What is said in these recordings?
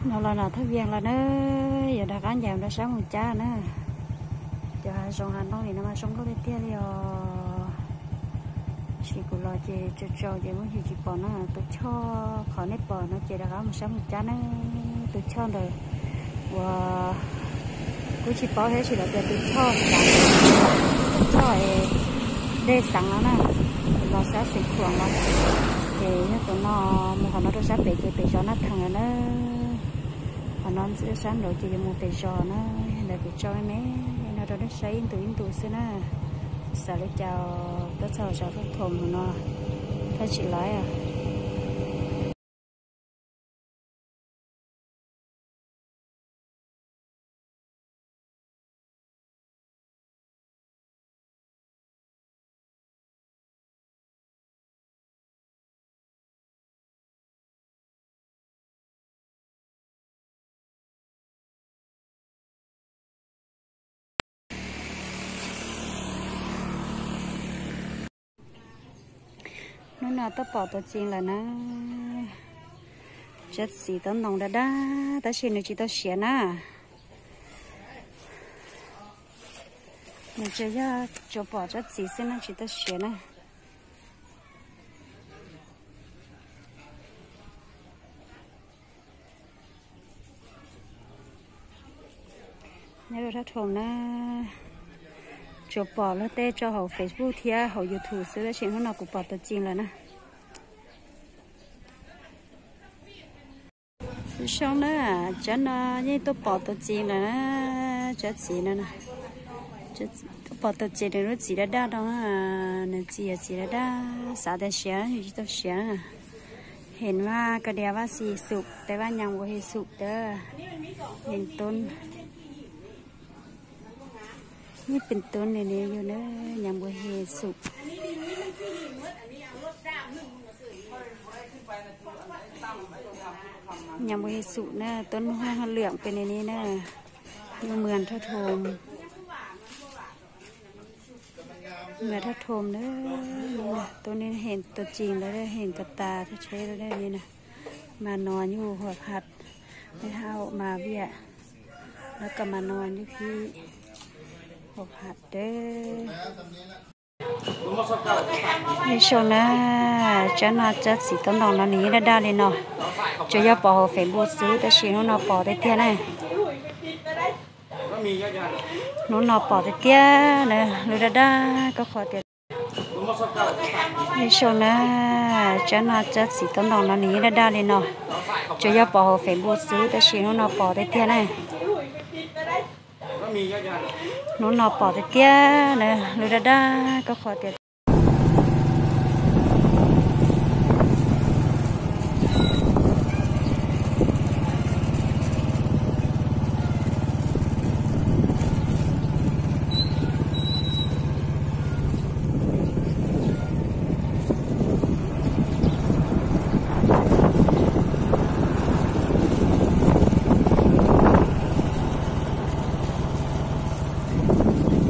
No los nram Thaj Vias los na, yuav rov qab ncaim rau sab Moos Cab na. Cov hav zoov hav ntoo li no mas zoo nkauj tiag tiag li os. Tab sis kuv los ces tsaus tsaus ces muaj ntsis tsis pom na. Tus choj qhov nej pom no ces rov qab mus sab Moos Cab na. Tus choj ntawd uas kuj tsis paub thiab, tab sis lawv tias tus choj xeev, tus choj es dej xeev no na, los sab Xeev Khuam los. Ces yog tus no mus qhov no rau sab pem ces pem zos Naj Theem lawm na. Qhov no ntxwb sab nraud ces yuav mus pem zos na. Ntawd kuv tso me me no rau nej saib ib ntus ib ntus xwb na. Xav li cas pab txog zos Thaj Thoom no thiaj tsis laiv. Hnub no tuaj pom tus txiv lawm na. Tsob txiv taub ntoo daj daj tab sis nws tsis tau siav na. Nws tsuas yog tsuas pom tsob txiv xwb na, tsis tau siav na. Nyob rau Thaj Thoom na, tsuas pom luag tej tso hauv Facebook thiab hauv YouTube xwb, tab sis hnub no kuv pom tus txiv lawm na. Zoo na, tsob no yeej tuaj pom tus txiv lawm na, tsob txiv no, tuaj pom tus txiv, nws lub txiv daj daj no, nws txiv yog txiv daj daj, xav tias siav nws tsis tau siav na. Heev vaj kab diav vaj xis xum, tej vaj nyas npua he xum dawb, heev tub, nij pes tub nws nws yug na, nyas npua he xum. Nyas npua he xum na, tuab nug haj lwam pes nws nws na, yug mws Thaj Thoom. Mas Thaj Thoom na, tuab nws heev tus txiv lawm, heev kos tas thaj tsheb lawm na. Mas no yug huam phaj, lawv haj mas viam, lawv kos mas no yug phij huam phaj dawb. Ib zoo na, tsob no tsob txiv taub ntoo no nws yeej daj daj li no, tsuas yog pom hauv Facebook xwb, tab sis hnub no pom tiag tiag na. Hnub no pom tiag tiag na, lub daj daj koj qhov tias. Ib zoo na, tsob no tsob txiv taub ntoo no nws yeej daj daj li no, tsuas yog pom hauv Facebook xwb, tab sis hnub no pom tiag tiag na. Hnub no pom tiag tiag na, lub daj daj koj qhov tias.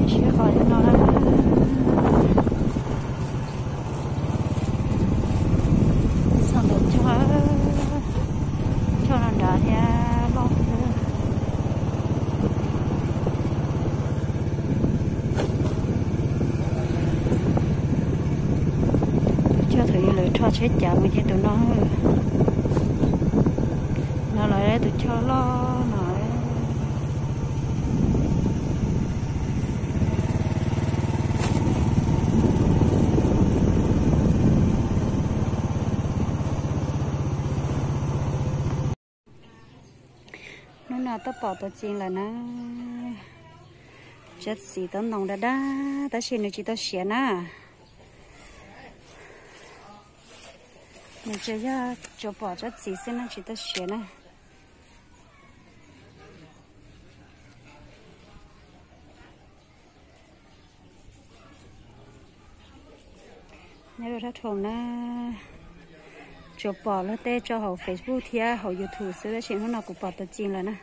Siab kho li no na. Txog ntawm choj, choj no nrad thiab loj xwb. Tus choj thaum ub lawv rho tsheb cav mus ces tus no, no lawv tus choj loj no. Hnub no tuaj pom tus txiv lawm na. Tsob txiv taub ntoo daj daj tab sis nws tsis tau siav na. Nws tsuas yog tsuas pom tsob txiv xwb na, tsis tau siav na. Nyob rau Thaj Thoom na, tsuas pom luag tej tso hauv Facebook thiab hauv YouTube xwb, tab sis hnub no kuv pom tus txiv lawm na.